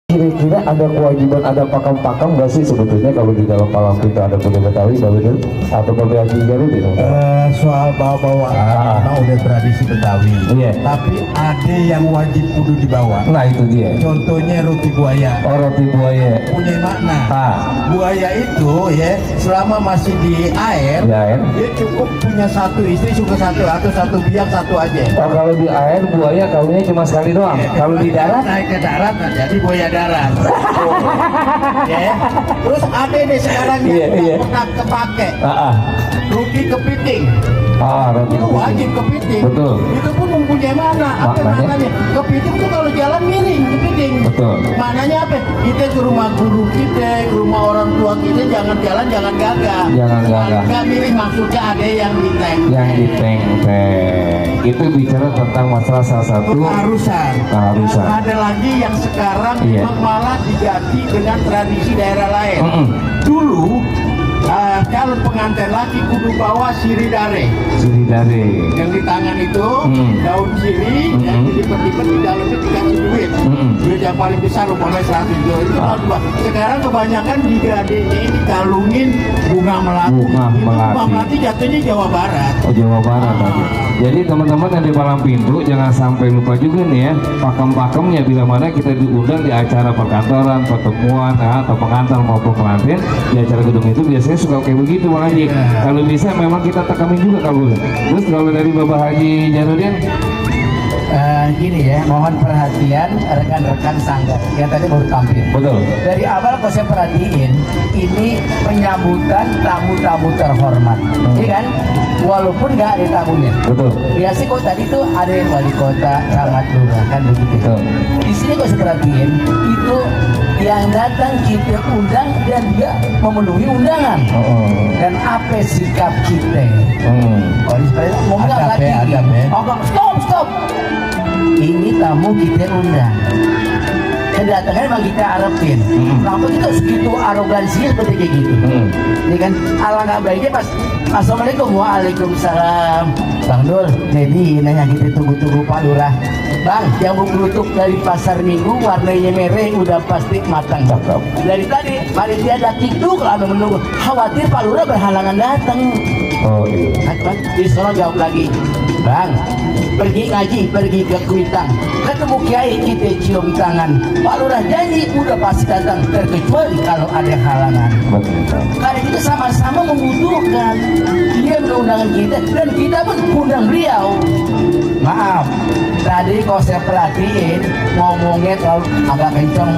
Kira-kira ada kewajiban, ada pakam-pakam nggak sih sebetulnya kalau di dalam palang pintu ada kuda Betawi, Mbak Bedul atau Mbak Haji Jarudin? Soal bawa-bawaan memang udah tradisi Betawi. Iya. Tapi ada yang wajib kudu dibawa. Nah itu dia. Contohnya roti buaya. Oh, roti buaya. Punya makna. Ah. Buaya itu ya selama masih di air, Ya, dia cukup punya satu istri, suka satu atau satu biang satu aja. Oh, kalau di air buaya kawinnya cuma sekali doang. Kalau di darat, naik ke darat, nah, jadi buaya darat. Ya. Terus ada nih sekarang Iya, yang iya. pernah kepake. Roti kepiting. roti Itu wajib kepiting. Betul. Itu pun mempunyai mana? Apa Maknanya? maknanya? Kepiting itu kalau jalan miring kepiting. Betul. Maknanya apa? Kita ke rumah guru kita, ke rumah orang tua kita jangan jalan, jangan gagah. Jangan gagah. Nggak miring maksudnya ada yang diteng. Yang diteng-teng itu bicara tentang masalah salah satu Keharusan. keharusan. Ada lagi yang sekarang Iya. malah diganti dengan tradisi daerah lain. Dulu calon pengantin laki kudu bawa siridare. Siridare. Yang di tangan itu daun sirih yang dilipet-lipet di dalamnya dikasih duit. Duit yang paling besar umpamanya 100 juta itu tahun dua. Sekarang kebanyakan digadein, dikalungin bunga melati. Bunga Itu melati. bunga melati jatuhnya Jawa Barat. Oh, Jawa Barat tadi. Jadi teman-teman yang di palang pintu jangan sampai lupa juga nih ya, pakem-pakemnya bila mana kita diundang di acara perkantoran, pertemuan atau pengantar maupun pengantin di acara gedung itu biasanya suka kayak begitu Bang Haji. Kalau bisa memang kita tekanin juga kalau boleh. Terus kalau dari Bapak Haji Jarudin, Gini ya, mohon perhatian rekan-rekan sanggar yang tadi baru tampil. betul. Dari awal kalau saya perhatiin, ini penyambutan tamu-tamu terhormat, iya kan? Walaupun nggak ada tamunya. Betul. Biasanya kok tadi tuh ada yang wali kota, camat lurah kan begitu. Betul. Di sini kalau saya perhatiin, itu yang datang kita undang dan dia memenuhi undangan. Dan apa sikap kita? Oh, ini sebenarnya ngomongnya Adab lagi. ya, adab ya. Oh, stop. Ini tamu kita undang. Kedatangan memang kita harapin. Kenapa kita segitu arogansinya seperti kayak gitu? Ini kan alangkah baiknya pas Assalamualaikum, waalaikumsalam. Bang Dul, jadi nanya kita tunggu-tunggu Pak Lurah. Bang, yang bergelutuk dari pasar Minggu warnanya merah udah pasti matang. Dari tadi panitia datik tuh kalau menunggu, khawatir Pak Lurah berhalangan datang. Oh iya. Di sono jawab lagi, Bang, pergi ngaji, pergi ke Kuitang, ketemu kiai kita cium tangan. Pak Lurah janji udah pasti datang, terkecuali kalau ada halangan. Betul. Karena kita sama-sama membutuhkan. Dia undangan kita dan kita pun undang beliau. Maaf, tadi kalau saya perhatiin ngomongnya terlalu agak kencang.